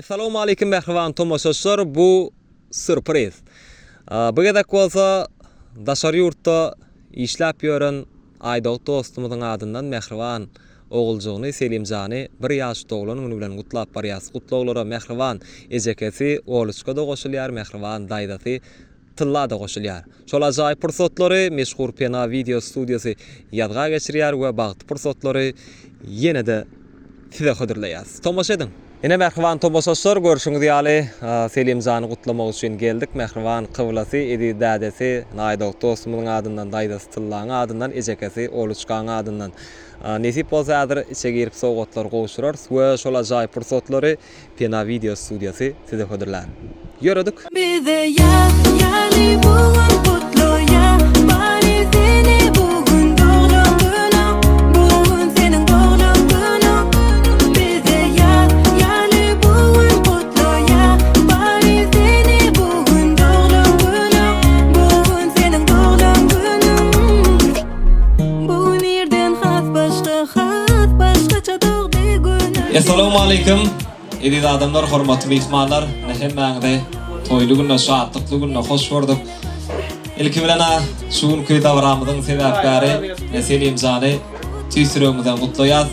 Essalawmaleýkim mähriban tomaşaçylar bu sýurpriz. Bu gezek bolsa daşary ýurtda işläp ýören Aýdogdy dostumyzyň adyndan mähriban oguljygyny Selimjany bir ýaş doglan güni bilen gutlap barýas. Gutlaglara mähriban ejekesi Oluçka-da goşulýar, mähriban daýzasy Tylla-da goşulýar. Şol ajaýyp pursatlary meşhur Pena wideo studiýasy ýazga geçirýär we bagtly pursatlary ýene-de size hödürleýäs. Tomaşa ediň! Ine mähriban tomaşaçylar görşüňiz ýaly Selimjany gutlamak üçin geldik. Mähriban kyblasy, eziz dädesi Naýdogdy dostumyzyň adyndan, daýzasy Tyllaň adyndan, ejekesi Oluçkaň adyndan. Nesip bolsa häzir içe girip sowgatlary gowşurarys we şol ajaýyp pursatlary Pena wideo studiýasy size hödürlär. Ýöredik! Bize ýaz ýaly bu gün gutlaýa Bary seni bu gün doglan günüň Bu gün seniň doglan günüň Bize ýaz ýaly bu gün gutlaýa Bary seni bu gün doglan günüň Bu gün seniň doglan günüň Bu gün irden has başga has başgaça dogdy günüň Essalawmaleýkim eziz adamlar hormatly myhmanlar ine hemmäňizi toýly günde şatlykly günde hoş gördük. Ilki bilen-ä şu günki dabaramyzyň sebäpkäri ine Selimjany tüýs ýüregimizden gutlaýas.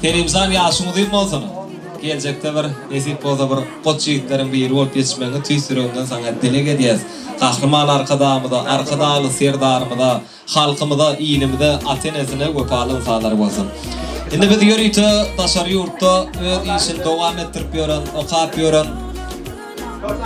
Selimjan ýaşyň uzyn bolsun. Geljekde bir nesip bolsa bir goç ýigitleriň biri bolup ýetişmegiňi tüýs ýüregimden saňa dileg edýäs. Gahryman Arkadagymyza, Arkadagly Serdarymyza, Halkymyza, ilimize, ata-enesine wepaly ynsanlar bolsun. Indi biz ýörite daşary ýurtda öz işini dowam etdirip ýören, okap ýören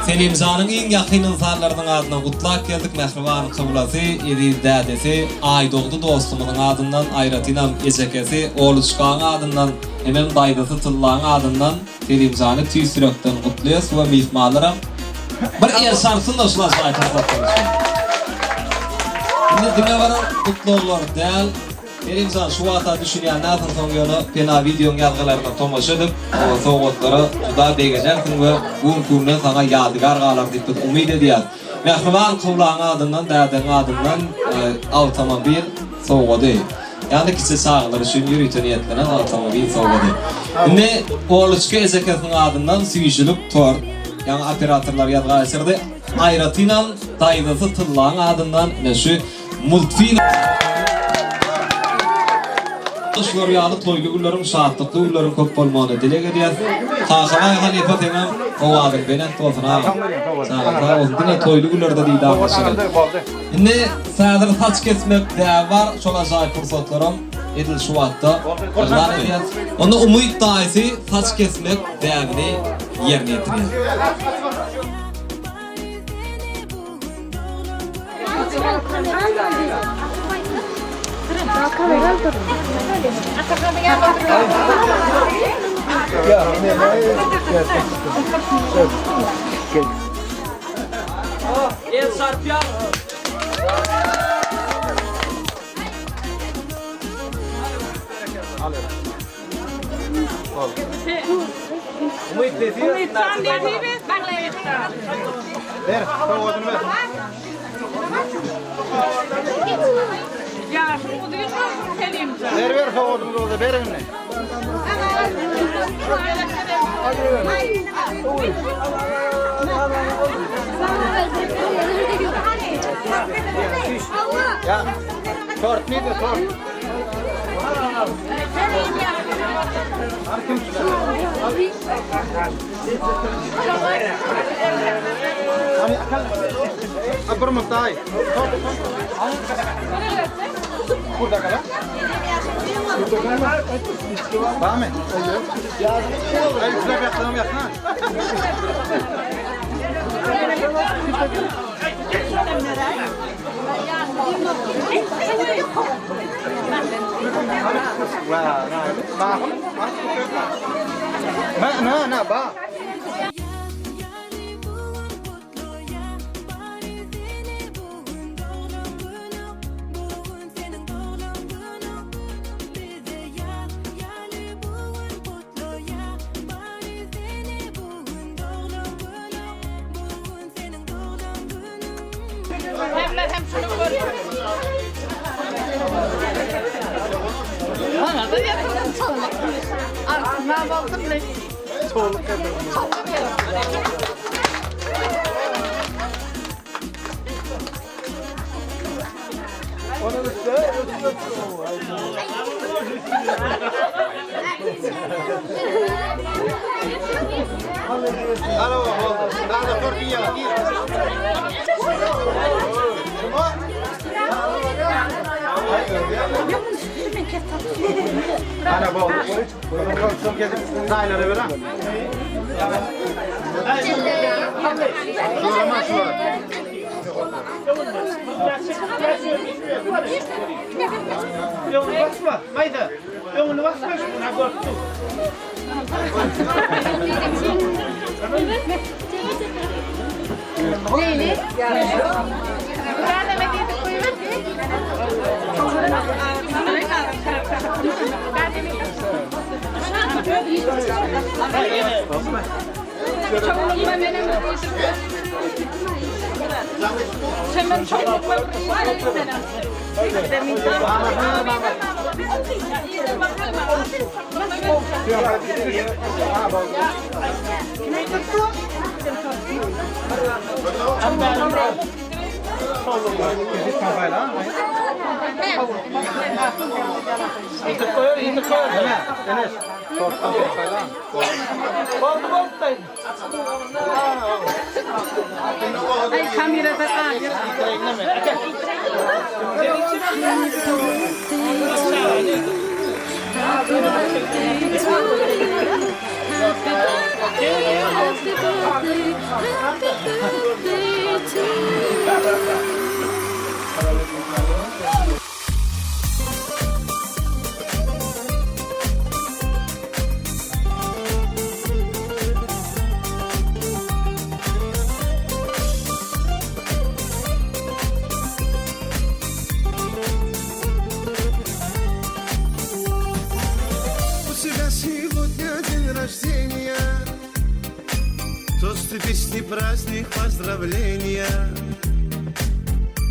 Selimjanyň iň ýakyn ynsanlarynyň adyndan gutlap geldik mähriban kyblasy, eziz dädesi Aýdogdy dostumyzyň adyndan, aýratynam ejekesi Oluçkaň adyndan hemem daýzasy Tyllaň adyndan Selimjany tüýs ýürekden gutlaýas we myhmanlaram bir el çarpsynlar şul ajaýyp pursatlar üçin. Indi diňe bir gutlaglar däl, Selimjan şu wagta düşünýän dälsiň soň ýöne Pena wideoň ýazgylaryna tomaşa edip sowgatlara juda begenersiň we bu günki günden saňa ýadygär galar diýip biz umyt edýäs. Mähriban kyblaň adyndan dädeň adyndan awtomobil sowgady. Ýagny kiçi çagalar üçin ýörite niýetlenen awtomobil sowgady. Indi Oluçka ejekesiniň adyndan süýjülik tort, ýaňy operatorlar ýazga geçirdi. Aýratynam daýzasy Tyllaň adyndan ine şu multfilm. Şular ýaly toýly günleriň, şatlykly günleriň köp bolmagyny dileg edýäs. Kakabaý halypa seňem owazyň belent bolsun agam. Janyň sag bolsun. Diňe toýly günlerde didarlaşaly. Indi häzir saç kesmek däbi bar, şol ajaýyp pursatlaram edil şu wagtda yglan edýäs. Onda Umyt daýysy saç kesmek däbini ýerine ýetirýär. El çarpýar. Ber, sowgadyny ber. Ýaşyň uzyn bolsun Selimjan. Ber, ber sowgadyny bolsa ber indi. Ya, tort neydi tort? Bir mutay. Burada kala. Bamy? Aý, güzel ýakynam ýakyn. Na, na, na, ba. Öňüni basma, Maýda. Öňüni basma, şuna görüp dur. Happy birthday to you. Happy birthday, happy birthday, happy birthday to you. У тебя сегодня день рождения Тосты, песни, праздник, поздравления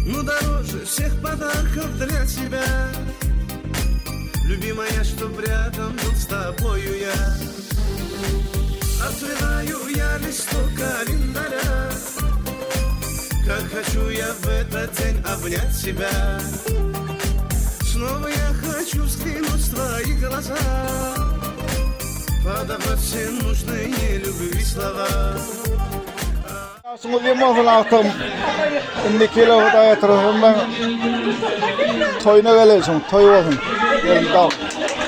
Ну дороже всех подарков для тебя Любимая, чтоб рядом был с тобою я Открываю я листок календаря Как хочу я в этот день обнять тебя Снова я хочу взглянуть в твои глаза Подобрать все нужные любви слова Ýaşyň uzyn bolsun agtygym. Indiki ýyla Hudaý ýetirsin ben toýuna geleýin, toý bolsun. Gelin dag.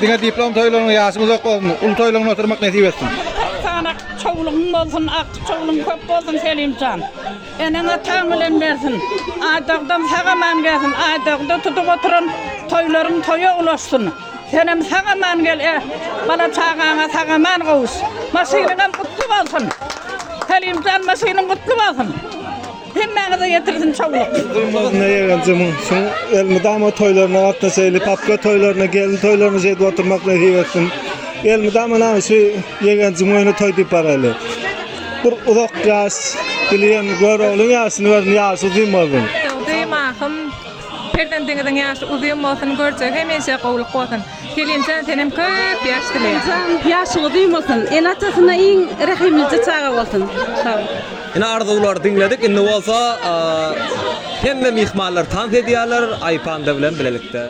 Diňe diplom toýlarynyň ýaşyň uzak bolsun, uly toýlaryňda oturmak nesip etsin. Sana çowlugyň bolsun, agtyk çowlugyň köp bolsun Selimjan. Eneň ataň bilen bersin. Aýdagdan sag-aman gelsin. Aýdagda tutup oturan toýlaryň toýa ulaşsyn. Senem sag-aman gel, e, bala-çagaňa sag-aman gowuş. Maşynyňam gutly bolsun. Selimjan maşynyň gutly bolsun. Hemmäňize ýetirsin çowluk. Uzyn ýegenjimiň şuň elmydama toýlaryna gatnaşaýly, papka toýlaryna, gelin toýlaryna şeýdip oturmak nesip etsin. Elmydama näme şu ýegenjimiň öýüne toý diýip baraýly. Bir uzak ýaş dileýän, Göroglyň ýaşyny görsün, ýaşy uzyn bolsun. Dogdy Mahym perzendiňiziň ýaşy uzyn bolsun görjegi hemişe gowluk bolsun Selimjan senem köp ýaş dileýän. Selimjan ýaşyň uzyn bolsun ene atasyna iň rehimlije çaga bolsun sag bol. Ine arzuwlary diňledik indi bolsa hemme myhmanlar tans edýärler Aýpanda bilen bilelikde.